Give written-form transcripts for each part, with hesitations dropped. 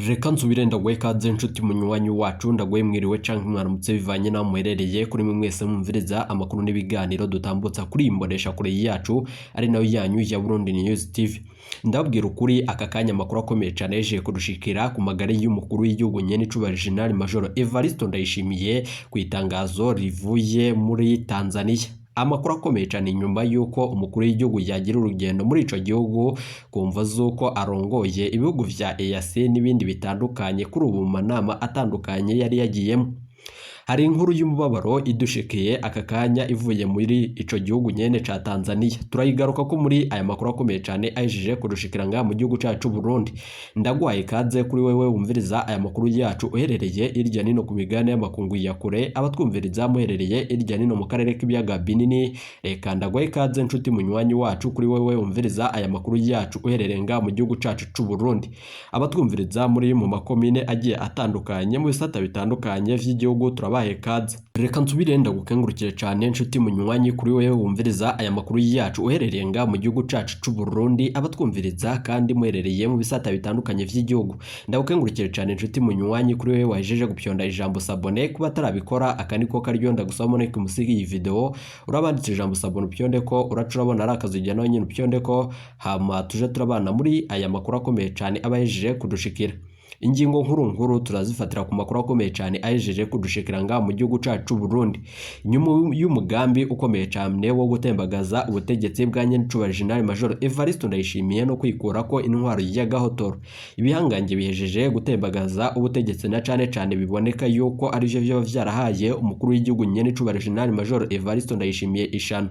Reka nsubire ndaguhe ikaze, nshuti munywanyi wacu. Ndaguhe mwiriwe canke mwaramutse, bivanye n'aho muherereye. Kuri mwe mwese mwumviriza amakuru n'ibiganiro dutambutsa kuri iyi mbonesha kure yacu, ari nayo yanyu ya Burundi News TV, ndababwira ukuri, aka kanya amakuru akomeye cane yaje kudushikira ku magara y'umukuru w'igihugu nyene icubahiro General Major Evariste Ndayishimiye, ku itangazo rivuye muri Tanzania. Amakuru akomeye cyane nyuma y'uko umukuru w'igihugu yagira urugendo muri ico gihugu ku mvo z'uko arongoye ibihugu vya EAC n'ibindi bitandukanye, kuri ubu mu manama atandukanye yari yagiyemo. Hari inkuru y'umubabaro idushikiye aka kanya ivuye muri ico gihugu nyene ca Tanzania. Turayigaruka ko muri aya makuru akomeye cyane ahejeje kudushikira ngaha mu gihugu cacu Burundi. Ndaguhaye ikaze kuri wewe wumviriza aya makuru yacu uherereye irya nino ku migabane y'amakungu ya kure, abatwumviriza muherereye irya nino mu karere k'ibiyaga binini. Reka ndaguhaye ikaze, nshuti munywanyi wacu, kuri wewe wumviriza aya makuru yacu uherereye ngaha mu gihugu cacu c'u Burundi, abatwumviriza muri mu makomine agiye atandukanye, mu bisata bitandukanye vy'igihugu, turabaye kaze. Reka nsubire ndagukengurukire cyane, nshuti munywanyi, kuri wewe wumviriza aya makuru yacu uherereye ngaha mu gihugu cacu c'u Burundi, abatwumviriza kandi muherereye mu bisata bitandukanye vy'igihugu. Ndagukengurukire cyane, nshuti munywanyi, kuri wewe wahejeje gupyonda ijambo s'abonner. Kuba atarabikora, aka niko karyo ndagusaba moneke musigi iyi video, urabanditse ijambo s'abonner, upyonde ko uraca urabona ari akazi ujya nawe nyine upyonde ko, hama tuje turabana muri aya makuru akomeye cyane aba yahejeje kudushikira. Ingingo nkuru nkuru turazifatira ku makuru akomeye cyane ahejeje kudushikira ngaha mu gihugu cacu Burundi, nyuma y'umugambi ukomeye cyane wo gutembagaza ubutegetsi bwa nyenicubahiro General Major Evariste Ndayishimiye no kwikura ko intwaro y'agahotoro. Ibihangange bihejeje gutembagaza ubutegetsi, na cane cane biboneka yuko arivyo vyoba vyarahaye umukuru w'igihugu nyenicubahiro General Major Evariste Ndayishimiye ishano.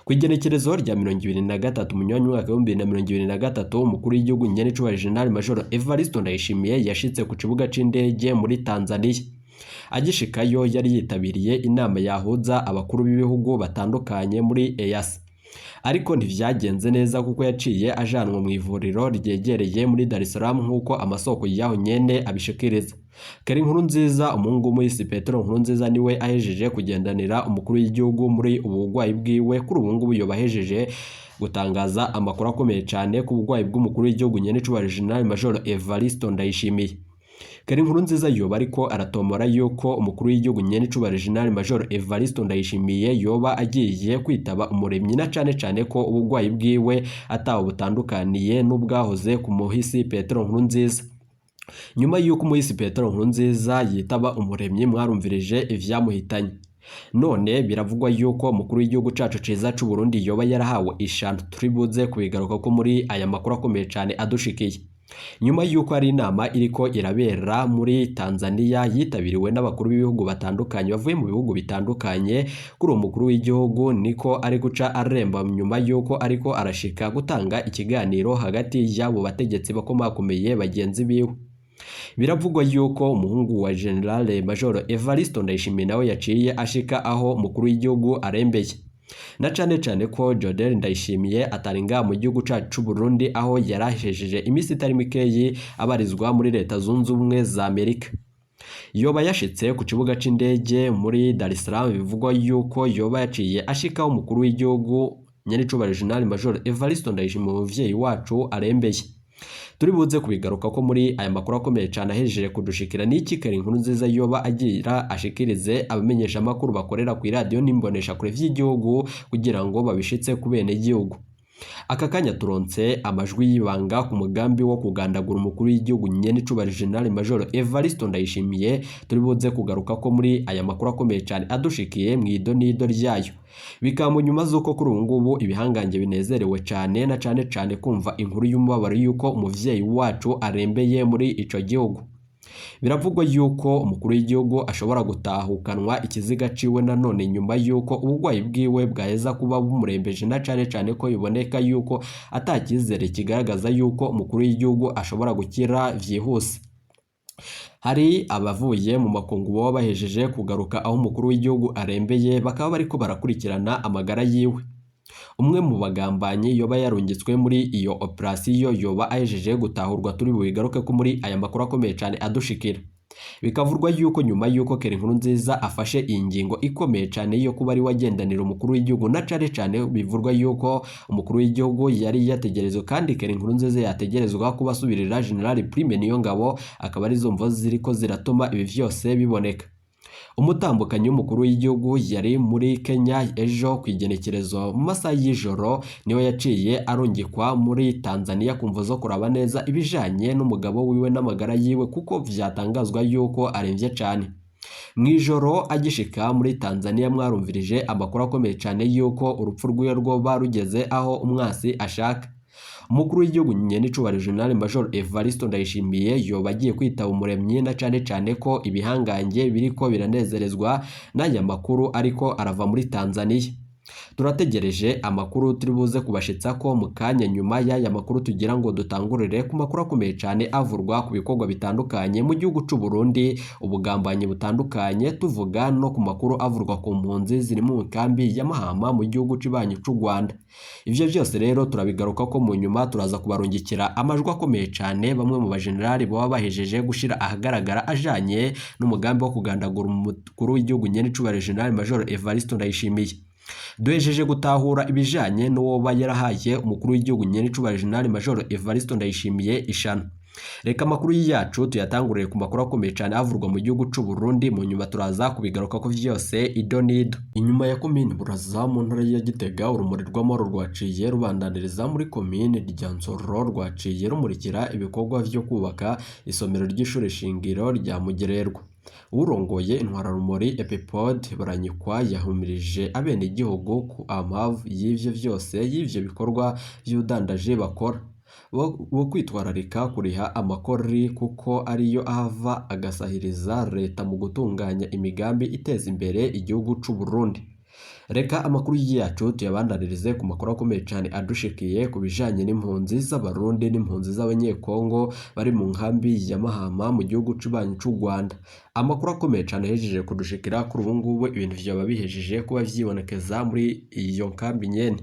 Ku igenekerezo rya 23 Munyonyo umwaka w'2023, umukuru w'igihugu nyenicubahiro General Major Evariste Ndayishimiye yashitse ku kibuga c'indege muri Tanzania. Agishikayo yari yitabiriye inama yahuza abakuru b'ibihugu batandukanye muri EAC, ariko ntivyagenze neza kuko yaciye ajanwa mu ivuriro ryegereye muri Dar es Salaam, nk'uko amasoko y'aho nyene abishikiriza. Kari inkuru nziza, umuhungu w'umuhisi Petero Nkurunziza, niwe ahejeje kugendanira umukuru w'igihugu muri ubu burwayi bwiwe. Kuri ubu ngubu yoba ahejeje gutangaza amakuru akomeye cyane ku burwayi bw'umukuru w'igihugu nyenicubahiro General Major Evariste Ndayishimiye. Kari inkuru nziza yoba ariko aratomora yuko umukuru w'igihugu nyenicubahiro General Major Evariste Ndayishimiye yoba agiye kwitaba umuremyi, na cane cane ko uburwayi bwiwe atawe butandukaniye n'ubwahoze ku muhisi Petero Nkurunziza. Nyuma y'uko umuhisi Petero Nkurunziza yitaba umuremyi, mwarumvirije ivyamuhitanye. None biravugwa yuko umukuru w'igihugu cacu ciza c'u Burundi yoba yarahawe ishano. Turibuze kubigaruka ko muri aya makuru akomeye cane adushikiye, nyuma y'uko hari inama iriko irabera muri Tanzania yitabiriwe n'abakuru b'ibihugu batandukanye bavuye mu bihugu bitandukanye. Kuri uwo mukuru w'igihugu niko ari guca aremba nyuma y'uko ariko arashika gutanga ikiganiro hagati y'abo bategetsi bakomakomeye bagenzi biwe. Biravugwa yuko umuhungu wa General Major Evariste Ndayishimiye nawe yaciye ashika aho umukuru w'igihugu arembeye, na cane cane ko Jodel Ndayishimiye atari ngaha mu gihugu cacu c'u Burundi, aho yarahejeje iminsi itari mikeyi abarizwa muri Leta Zunze Ubumwe za Amerika. Yoba yashitse ku kibuga c'indege muri Dar es Salaam, bivugwa yuko yoba yaciye ashikaho umukuru w'igihugu nyenicubahiro General Major Evariste Ndayishimiye, umuvyeyi wacu, arembeye. Turi buze kubigaruka ko muri aya makuru akomeye cyane ahejeje kudushikira. N'iki kare inkuru nziza yoba agira ashikirize abamenyesha amakuru bakorera ku iradiyo n'imbonesha kure vy'igihugu kugira ngo babishitse ku bene gihugu? Aka kanya turonse amajwi y'ibanga ku mugambi wo kugandagura umukuru w'igihugu nyenicubahiro General Major Evariste Ndayishimiye. Turi buze kugaruka ko muri aya makuru akomeye cyane adushikiye mu ido n'ido ryayo. Bikaba mu nyuma z'uko kuri ubu ngubu ibihangange binezerewe cyane, na cane cane kumva inkuru y'umubabaro y'uko umuvyeyi wacu arembeye muri ico gihugu. Biravugwa yuko umukuru w'igihugu ashobora gutahukanwa ikiziga ciwe nanone nyuma yuko uburwayi bwiwe bwaheza kuba bumurembeje, na cane cane ko biboneka yuko atakizere kigaragaza yuko umukuru w'igihugu ashobora gukira vyihuse. Hari abavuye mu makungu baba bahejeje kugaruka aho umukuru w'igihugu arembeye, bakaba bariko barakurikirana amagara yiwe. Umwe mu bagambanyi yoba yarungitswe muri iyo operasiyo yoba ahejeje gutahurwa. Turi bubigaruke ko muri aya makuru akomeye cyane adushikira. Bikavurwa yuko nyuma yuko Pierre Nkurunziza afashe iyi ngingo ikomeye cane yo kuba ari wagendanira umukuru w'igihugu, na cane cane bivurwa yuko umukuru w'igihugu yari yategerezwa kandi Pierre Nkurunziza yategerezwa kuba asubirira General Prime Niyongabo, akaba arizo mvo ziriko ziratuma ibi vyose biboneka. Umutambukanyi w'umukuru w'igihugu yari muri Kenya ejo ku igenekerezo mu masaha y'ijoro, niwe yaciye arungikwa muri Tanzania ku mvo zo kuraba neza ibijanye n'umugabo wiwe n'amagara yiwe, kuko vyatangazwa yuko aremvye cane. Mw'ijoro agishika muri Tanzania mwarumvirije amakuru akomeye cane yuko urupfu rwiwe rwoba rugeze aho umwasi ashaka. Umukuru w'igihugu nyenicubahiro General Major Evariste Ndayishimiye yoba agiye kwitaba umuremyi, na cane cane ko ibihangange biriko biranezerezwa n'aya makuru ariko arava muri Tanzania. Turategereje amakuru turi buze kubashitsa ko mu kanya nyuma y'aya makuru tugira ngo dutangurire ku makuru akomeye cane avurwa ku bikorwa bitandukanye mu gihugu c'u Burundi, ubugambanyi butandukanye, tuvuga no ku makuru avurwa ku mpunzi ziri mu nkambi ya Mahama mu gihugu cibanyi c'u Rwanda. Ivyo vyose rero turabigaruka ko mu nyuma turaza kubarungikira amajwi akomeye cane bamwe mu bajenerali baba bahejeje gushira ahagaragara ajanye n'umugambi wo kugandagura umukuru w'igihugu nyenicubahiro General Major Evariste Ndayishimiye. Duhejeje gutahura ibijanye n'uwoba yarahaye umukuru w'igihugu nyenicubahiro General Major Evariste Ndayishimiye ishano. Reka amakuru yacu tuyatangurire ku makuru akomeye cane avurwa mu gihugu c'u Burundi, mu nyuma turaza kubigaruka ko vyose ido nido. Inyuma ya komine Buraza mu ntara ya Gitega, urumuri rw'amahoro rwaciye rubandaniriza muri komine Ryansoro, rwaciye rumurikira ibikorwa vyo kubaka isomero ry'ishure shingiro rya Mugererwa. Urongoye intwararumuri Epipode Baranyikwa yahumirije abenegihugu ku amavu y'ivyo vyose y'ivyo bikorwa vy'ubudandaji bakora bo kwitwararika kuriha amakori, kuko ariyo ahava agasahiriza leta mu gutunganya imigambi iteza imbere igihugu c'u Burundi. Reka amakuru yacu tuyabandanirize ku makuru akomeye cane adushikiye ku bijanye n'impunzi z'Abarundi n'impunzi z'Abanyekongo bari mu nkambi ya Mahama mu gihugu cibanyi c'u Rwanda. Amakuru akomeye cane ahejeje kudushikira kuri ubu ngubu, ibintu vyoba bihejeje kuba vyibonekeza muri iyo nkambi nyene.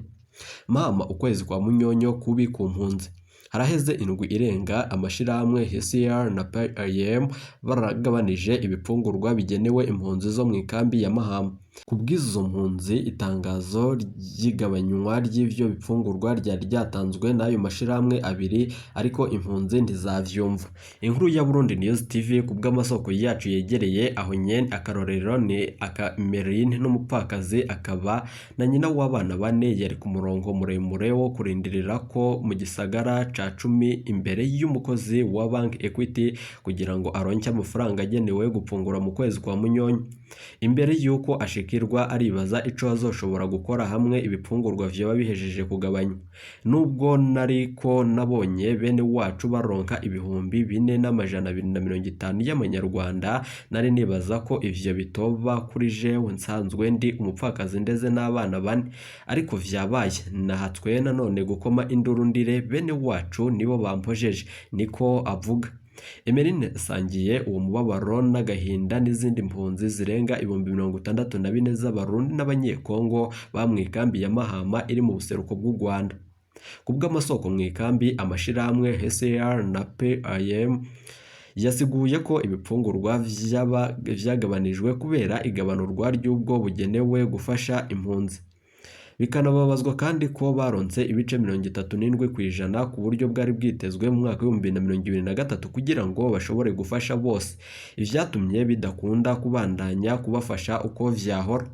Mahama ukwezi kwa Munyonyo kubi ku mpunzi. Haraheze indwi irenga amashirahamwe HCR na PIM baragabanije ibifungurwa bigenewe impunzi zo mu ikambi ya Mahama. Kubw'izo mpunzi, itangazo ry'igabanywa ry'ivyo bifungurwa ryari ryatanzwe n'ayo mashirahamwe abiri, ariko impunzi ntizavyumva. Inkuru ya Burundi News TV ku bw'amasoko yacu yegereye aho nyene, akarorero ni aka Merine n'umupfakazi akaba na nyina w'abana bane, yari ku murongo muremure wo kurindirira ko mu gisagara ca cumi imbere y'umukozi wa Bank Equity kugira ngo aronke amafaranga agenewe gupfungura mu kwezi kwa Munyonyo. Imbere yuko ashikirwa aribaza ico azoshobora gukora hamwe ibipfungurwa vyoba bihejeje kugabanywa. Nubwo nariko nabonye bene wacu baronka 4250 y'amanyarwanda, nari nibaza ko ivyo bitoba kuri jewe nsanzwe ndi umupfakazi ndeze n'abana bane, ariko vyabaye nahatswe nanone gukoma induru ndire bene wacu nibo bampojeje, niko avuga. Emeline asangiye uwo mubabaro n'agahinda n'izindi mpunzi zirenga 64,000 z'Abarundi n'Abanyekongo ba mw'ikambi ya Mahama iri mu buseruko bw'u Rwanda. Ku bw'amasoko mw'ikambi, amashirahamwe HCR na PIM yasiguye ko ibipfungurwa vyagabanijwe kubera igabanurwa ry'ubwo bugenewe gufasha impunzi. Bikanababazwa kandi ko baronse ibice 37% ku buryo bwari bwitezwe mu mwaka w'ibihumbi bibiri na mirongo ibiri na gatatu kugira ngo bashobore gufasha bose, ivyatumye bidakunda kubandanya kubafasha uko vyahora.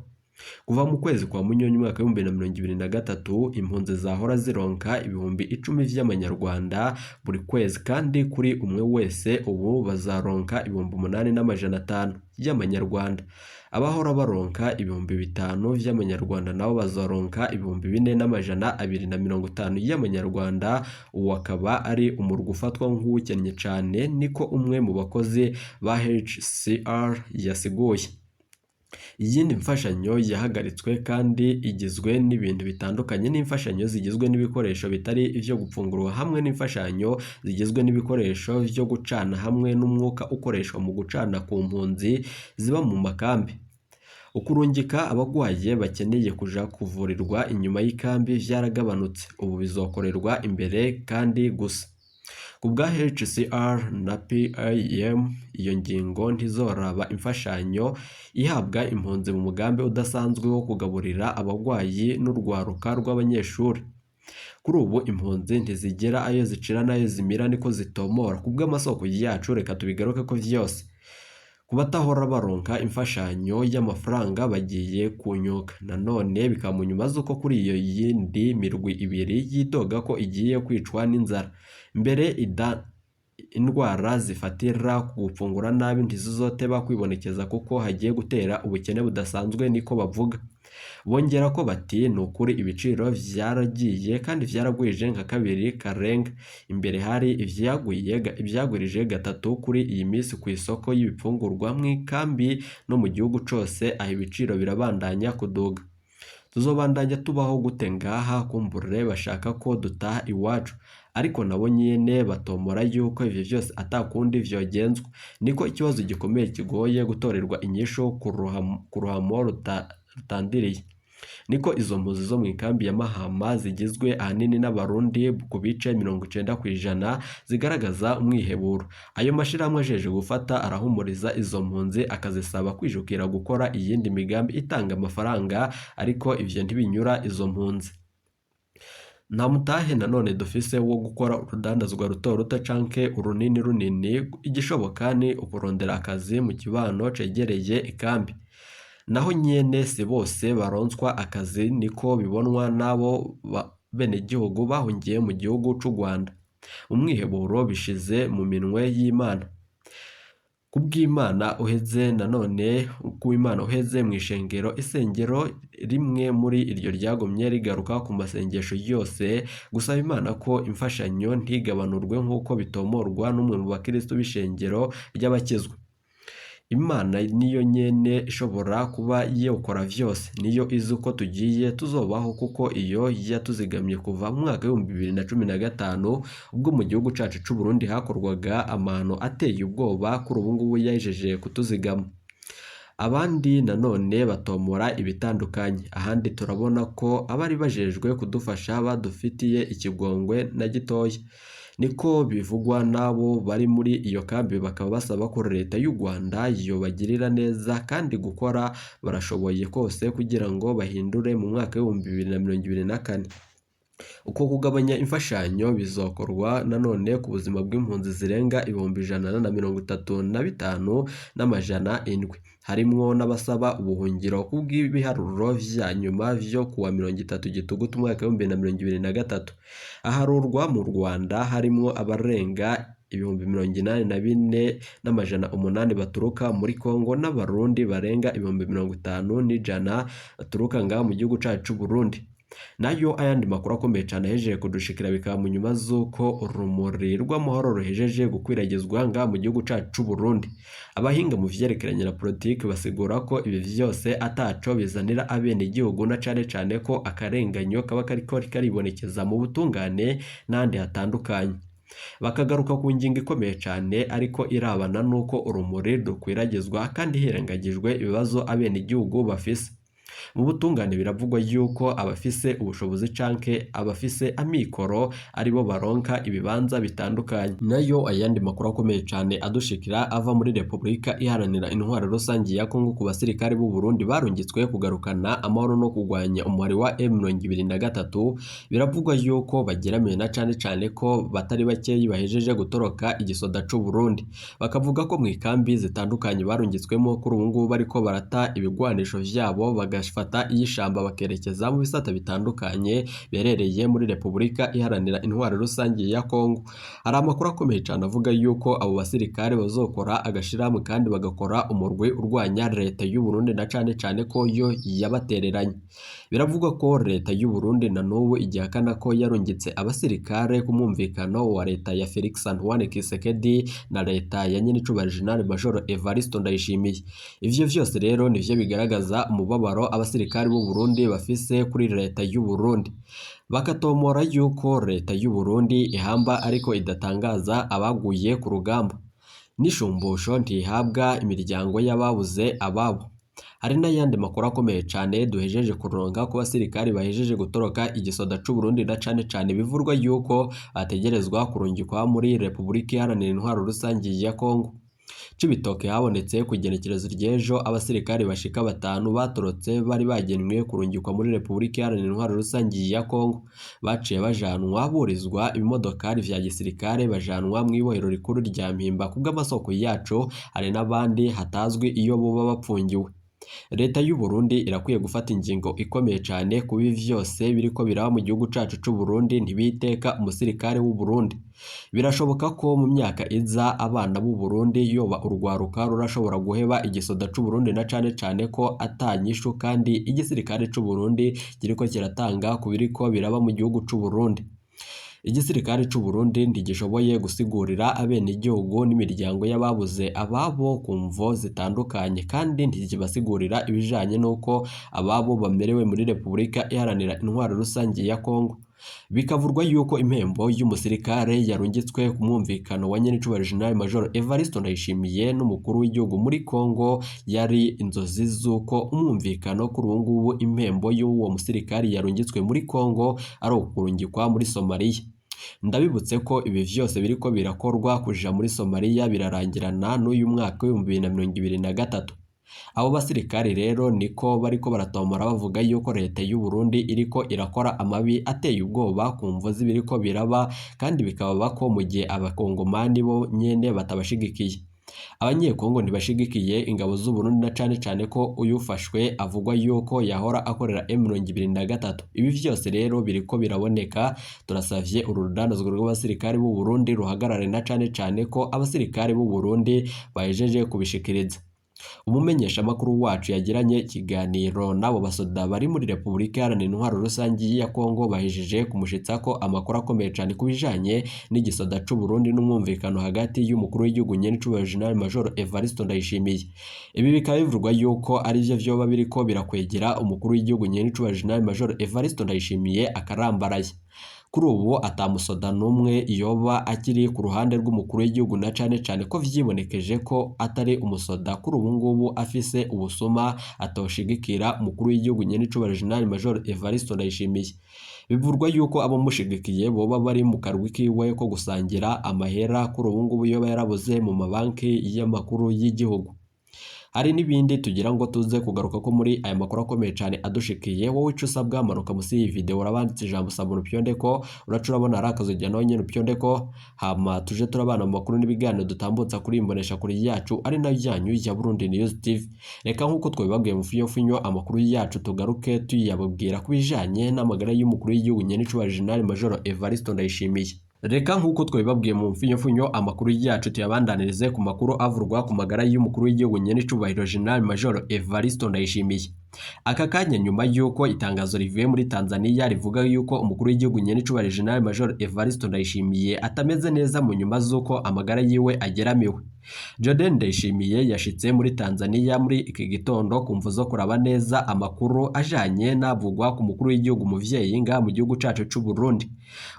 Kuva mu kwezi kwa Munyonyo umwaka w'ibihumbi bibiri na mirongo ibiri na gatatu, impunzi zahora zironka 10,000 vy'amanyarwanda buri kwezi, kandi kuri umwe wese ubu bazaronka 8,500 y'amanyarwanda. Abahora baronka 5,000 vy'amanyarwanda nabo bazaronka 4,250 y'amanyarwanda. Uwo akaba ari umurwi ufatwa nk'uwukennye cane, niko umwe mu bakozi ba HCR yasiguye. Iyindi mfashanyo yahagaritswe kandi igizwe n'ibintu bitandukanye n'imfashanyo zigizwe n'ibikoresho bitari ivyo gupfungurwa hamwe n'imfashanyo zigizwe n'ibikoresho vyo gucana hamwe n'umwuka ukoreshwa mu gucana ku mpunzi ziba mu makambi. Ukurungika abagwaye bakeneye kuja kuvurirwa inyuma y'ikambi vyaragabanutse, ubu bizokorerwa imbere kandi gusa. Ku bwa HCR na PIM, iyo ngingo ntizoraba imfashanyo ihabwa impunzi mu mugambi udasanzwe wo kugaburira abagwayi n'urwaruka rw'abanyeshuri. Kuri ubu impunzi ntizigera ayo zicira n'ayo zimira, niko zitomora. Ku bw'amasoko yacu, reka tubigaruke ko vyose. Ku batahora baronka imfashanyo y'amafaranga bagiye kunyuka. Nanone bikaba mu nyuma z'uko kuri iyo yindi mirwi ibiri yidoga ko igiye kwicwa n'inzara. Mbere indwara zifatira ku gufungura nabi ntizizoteba kwibonekeza kuko hagiye gutera ubukene budasanzwe, niko bavuga. Bongera ko bati ni ukuri ibiciro vyaragiye kandi vyaragwije nka kabiri karenga. Imbere hari ivyagwirije gatatu kuri iyi minsi ku isoko y'ibifungurwa mw'ikambi no mu gihugu cose, aho ibiciro birabandanya kuduga. Tuzobandanya tubaho gute ngaha? Kumbure bashaka ko dutaha iwacu, ariko nabo nyene batomora yuko ivyo vyose atakundi vyogenzwa. Niko ikibazo gikomeye kigoye gutorerwa inyishu ku ruhamo rutandiriye. Niko izo mpunzi zo mw'ikambi ya Mahama zigizwe ahanini n'Abarundi ku bice 90% zigaragaza umwiheburo. Ayo mashirahamwe ajeje gufata arahumuriza izo mpunzi akazisaba kwijukira gukora iyindi migambi itanga amafaranga, ariko ivyo ntibinyura izo mpunzi. Nta mutahe nanone dufise wo gukora urudandazwa ruto ruto canke urunini runini, igishoboka ni ukurondera akazi mu kibano cegereye ikambi. Naho nyene si bose baronswa akazi, niko bibonwa n'abo benegihugu bahungiye mu gihugu c'u Rwanda. Umwiheburo bishize mu minwe y'Imana. Kubw'Imana uheze nanone kubw'Imana uheze mw'ishengero, isengero rimwe muri iryo ryagumye rigaruka ku masengesho yose gusaba Imana ko imfashanyo ntigabanurwe, nk'uko bitomorwa n'umwe mu bakristo b'ishengero ry'abakizwa. Imana niyo nyene ishobora kuba yokora vyose, niyo izi uko tugiye tuzobaho, kuko iyo yatuzigamye kuva mu mwaka w'2015 ubwo mu gihugu cacu c'u Burundi hakorwaga amahano ateye ubwoba, kuri ubu ngubu yahejeje kutuzigama. Abandi nanone batomora ibitandukanye. Ahandi turabona ko abari bajejwe kudufasha badufitiye ikigongwe na gitoya, niko bivugwa n'abo bari muri iyo kambi, bakaba basaba ko leta y'u Rwanda yobagirira neza kandi gukora barashoboye kose kugira ngo bahindure mu mwaka w'2024. Uko kugabanya imfashanyo bizokorwa nanone ku buzima bw'impunzi zirenga 135,700, harimwo n'abasaba ubuhungiro kubw'ibiharuro vya nyuma vyo kuwa 30 Gitugutu umwaka w'2023. Aharurwa mu Rwanda harimwo abarenga 84,800 baturuka muri Kongo n'Abarundi barenga 50,100 baturuka ngaha mu gihugu cacu c'u Burundi. Nayo ayandi makuru akomeye cane ahejeje kudushikira bikaba mu nyuma z'uko urumuri rw'amahoro ruhejeje gukwiragizwa ngaha mu gihugu cacu c'u Burundi. Abahinga mu vyerekeranye na politiki basigura ko ibi vyose ataco bizanira abenegihugu, na cane cane ko akarenganyo kaba kariko karibonekeza mu butungane n'ahandi hatandukanye. Bakagaruka ku ngingo ikomeye cane ariko irabana n'uko urumuri rukwiragizwa kandi hirengagijwe ibibazo abenegihugu bafise. Mu butungane biravugwa yuko abafise ubushobozi canke abafise amikoro aribo baronka ibibanza bitandukanye. Nayo ayandi makuru akomeye cane adushikira ava muri Repubulika Iharanira Intwaro Rusangi ya Kongo ku basirikare b'u Burundi barungitswe kugarukana amahoro no kugwanya umuhari wa M23, biravugwa yuko bageramiwe na cane cane ko batari bakeyi bahejeje gutoroka igisoda c'u Burundi. Bakavuga ko mw'ikambi zitandukanye barungitswemo kuri ubu ngubu bariko barata ibigwanisho vyabo bagafata iy'ishamba bakerekeza mu bisata bitandukanye berereye muri Repubulika Iharanira Intwaro Rusangi ya Kongo. Hari amakuru akomeye cane avuga yuko abo basirikare bazokora agashirahamwe kandi bagakora umurwi urwanya leta y'u Burundi na cane cane ko yo yabatereranye. Biravugwa ko leta y'u Burundi na n'ubu igihakana ko yarungitse abasirikare ku mwumvikano wa leta ya Felix Antoine Tshisekedi na leta ya nyenicubahiro General Major Evariste Ndayishimiye. Ivyo vyose rero nivyo bigaragaza umubabaro abasirikare b'u Burundi bafise kuri leta y'u Burundi. Bakatomora yuko leta y'u Burundi ihamba ariko idatangaza abaguye ku rugamba. N'ishumbusho ntihabwa imiryango y'ababuze ababo. Hari n'ayandi makuru akomeye cane duhejeje kuronka ku basirikari bahejeje gutoroka igisoda c'u Burundi na cane cane bivurwa yuko bategerezwa kurungikwa muri Republika Iharanira Intwaro Rusangi ya Kongo. Cibitoke habonetse ku igenekerezo ry'ejo abasirikari bashika batanu batorotse bari bagenwe kurungikwa muri Republika Iharanira Intwaro Rusangi ya Kongo. Baciye bajanwa burizwa ibimodokari vya gisirikare bajanwa mw'ibohero rikuru rya Mpimba kubw'amasoko yacu, hari n'abandi hatazwi iyo boba bapfungiwe. Leta y'u Burundi irakwiye gufata ingingo ikomeye cane kubi vyose biriko biraba mu gihugu cacu c'u Burundi ntibiteka umusirikare w'u Burundi. Birashoboka ko mu myaka iza abana b'u Burundi yoba urwaruka rurashobora guheba igisoda c'u Burundi na cane cane ko atanyishu kandi igisirikare c'u Burundi kiriko kiratanga ku biriko biraba mu gihugu c'u Burundi. Igisirikare c'u Burundi ntigishoboye gusigurira abenegihugu n'imiryango y'ababuze ababo ku mvo zitandukanye kandi ntikibasigurira ibijanye n'uko ababo bamerewe muri Republika Iharanira Intwaro Rusangi ya Kongo. Bikavurwa yuko impembo y'umusirikare yarungitswe ku mwumvikano wa nyenicubahiro General Major Evariste Ndayishimiye n'umukuru w'igihugu muri Kongo yari inzozi z'uko umwumvikano kuri ubu ngubu impembo y'uwo musirikare yarungitswe muri Kongo ari ukurungikwa muri Somalia. Ndabibutse ko ibi vyose biriko birakorwa kuja muri Somalia birarangirana n'uyu mwaka w'2023. Abo basirikare rero niko bariko baratomora bavuga yuko leta y'u Burundi iriko irakora amabi ateye ubwoba ku mvo z'ibiriko biraba kandi bikababa ko mu gihe abakongomani bo nyene batabashigikiye. Abanyekongo ntibashigikiye ingabo z'u Burundi na cane cane ko uyufashwe avugwa yuko yahora akorera M23. Ibi vyose rero biriko biraboneka, turasavye uru rudandazwa rw'abasirikare b'u Burundi ruhagarare na cane cane ko abasirikare b'u Burundi bahejeje kubishikiriza. Umumenyeshamakuru wacu yagiranye ikiganiro n'abo basoda bari muri Republika Iharanira Intwaro Rusangi ya Kongo bahejeje kumushitsako amakuru akomeye cane ku bijanye n'igisoda c'u Burundi n'umwumvikano hagati y'umukuru w'igihugu nyenicubahiro General Major Evariste Ndayishimiye. Ibi bikaba bivugwa yuko arivyo vyoba biriko birakwegera umukuru w'igihugu nyenicubahiro General Major Evariste Ndayishimiye akarambaraye. Kuri ubu atamusoda n'umwe yoba akiri ku ruhande rw'umukuru w'igihugu na cane cane ko vyibonekeje ko atari umusoda kuri ubu ngubu afise ubusuma atoshigikira umukuru w'igihugu nyenicubahiro General Major Evariste Ndayishimiye. Bivurwa yuko abamushigikiye boba bari mu karwi kiwe ko gusangira amahera kuri ubu ngubu yoba yarabuze mu mabanki y'amakuru y'igihugu. Hari n'ibindi tugira ngo tuze kugaruka ko muri aya makuru akomeye cyane adushikiye. Wowe ico usabwa manuka musi y'iyi video urabanditse ijambo sabona upyonde ko uraca urabona ari akazogera nawe nyene upyonde ko, hama tuje turabana mu makuru n'ibiganiro dutambutsa kuri imbonesha kuri yacu ari nayo yanyu ya Burundi News TV. Reka nk'uko twabibabwiye mu funyo amakuru yacu tugaruke tuyababwira ku bijanye n'amagara y'umukuru w'igihugu nyenicubahiro General Major Evariste Ndayishimiye. Reka nk'uko twabibabwiye mu mfinyofunyo amakuru yacu tuyabandanirize ku makuru avurwa ku magara y'umukuru w'igihugu nyenicubahiro General Major Evariste Ndayishimiye. Aka kanya nyuma y'uko itangazo rivuye muri Tanzania rivuga yuko umukuru w'igihugu nyenicubahiro General Major Evariste Ndayishimiye atameze neza mu nyuma z'uko amagara yiwe ageramiwe. Jordan Ndayishimiye yashitse muri Tanzania muri iki gitondo ku mvo zo kuraba neza amakuru ajanye n'avugwa ku mukuru w'igihugu muvyeyi nga mu gihugu cacu c'u Burundi.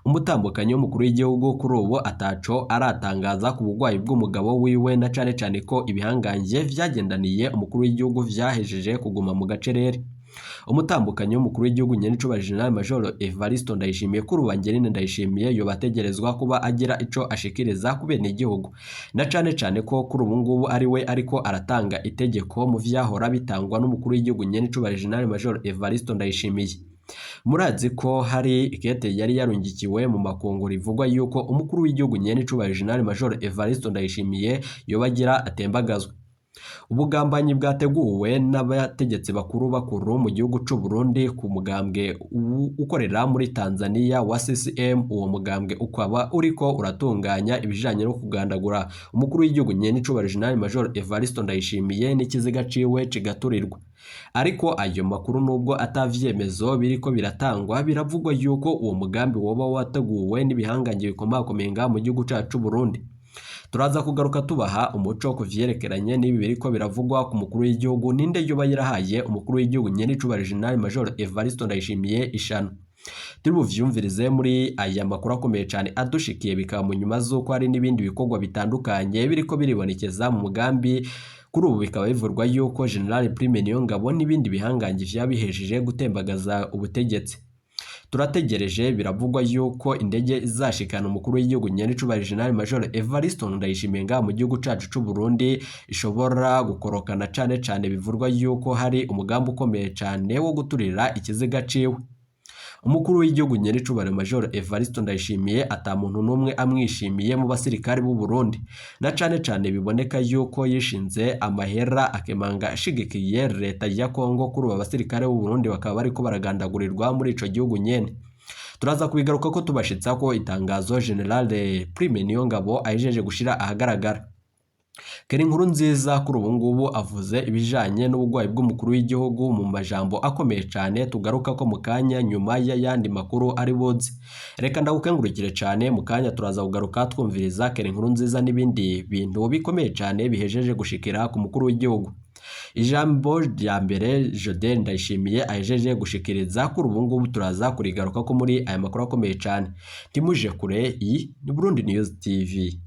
Umutambukanyi w'umukuru w'igihugu kuri ubu ataco aratangaza ku bugwayi bw'umugabo wiwe na cane cane ko ibihangange vyagendaniye umukuru w'igihugu vyahejeje kuguma mu gacerere. Umutambukanyi w'umukuru w'igihugu nyenicubahiro General Major Evariste Ndayishimiye kuri ubu Angeline Ndayishimiye yoba ategerezwa kuba agira ico ashikiriza ku benegihugu na cane cane ko kuri ubu ngubu ari we ariko aratanga itegeko mu vyahora bitangwa n'umukuru w'igihugu nyenicubahiro General Major Evariste Ndayishimiye. Murazi ko hari ikete yari yarungikiwe mu makungu rivugwa yuko umukuru w'igihugu nyenicubahiro General Major Evariste Ndayishimiye yoba agira atembagazwe. Ubugambanyi bwateguwe n'abategetsi bakuru bakuru mu gihugu c'u Burundi ku mugambwe ukorera muri Tanzania wa CCM. Uwo mugambwe ukaba uriko uratunganya ibijanye no kugandagura umukuru w'igihugu nyenicubahiro General Major Evariste Ndayishimiye n'ikiziga ciwe cigaturirwa. Ariko ayo makuru nubwo atavyemezo biriko biratangwa, biravugwa yuko uwo mugambi woba wateguwe n'ibihangange bikomakomeye ngaha mu gihugu cacu c'u Burundi. Turaza kugaruka tubaha umuco ku vyerekeranye n'ibi biriko biravugwa ku mukuru w'igihugu, ninde yoba yarahaye umukuru w'igihugu nyenicubahiro General Major Evariste Ndayishimiye ishano. Turi buvyumvirize muri aya makuru akomeye cane adushikiye, bikaba mu nyuma z'uko hari n'ibindi bikorwa bitandukanye biriko biribonekeza mu mugambi Kuri ubu bikaba bivurwa yuko General Prime Niyongabo n'ibindi bihangange vyabihejeje gutembagaza ubutegetsi. Turategereje, biravugwa yuko indege izashikana umukuru w'igihugu nyenicubahiro General Major Evariste Ndayishimiye ngaha mu gihugu cacu c'u Burundi ishobora gukorokana, cane cane bivurwa yuko hari umugambi ukomeye cane wo guturira ikiziga ciwe. Umukuru w'igihugu nyenicubahiro Major Evariste Ndayishimiye ata muntu n'umwe amwishimiye mu basirikare b'u Burundi, na cane cane biboneka yuko yishinze amahera akemanga ashigikiye leta ya Kongo. Kuri ubu abasirikare b'u Burundi bakaba bariko baragandagurirwa muri ico gihugu nyene. Turaza kubigaruka ko tubashitsa ko itangazo General Prime Niyongabo ahejeje gushira ahagaragara. Kera inkuru nziza kuri ubu ngubu avuze ibijanye n'ubugwayi bw'umukuru w'igihugu mu majambo akomeye cane tugaruka ko mu kanya nyuma y'ayandi makuru ari buze. Reka ndagukengurukire cane, mu kanya turaza kugaruka twumviriza Kera inkuru nziza n'ibindi bintu bikomeye cane bihejeje gushikira ku mukuru w'igihugu. Ijambo rya mbere Jodel Ndayishimiye ahejeje gushikiriza kuri ubu ngubu turaza kurigaruka ko muri aya makuru akomeye cane. Ntimuje kure, iyi ni Burundi News TV.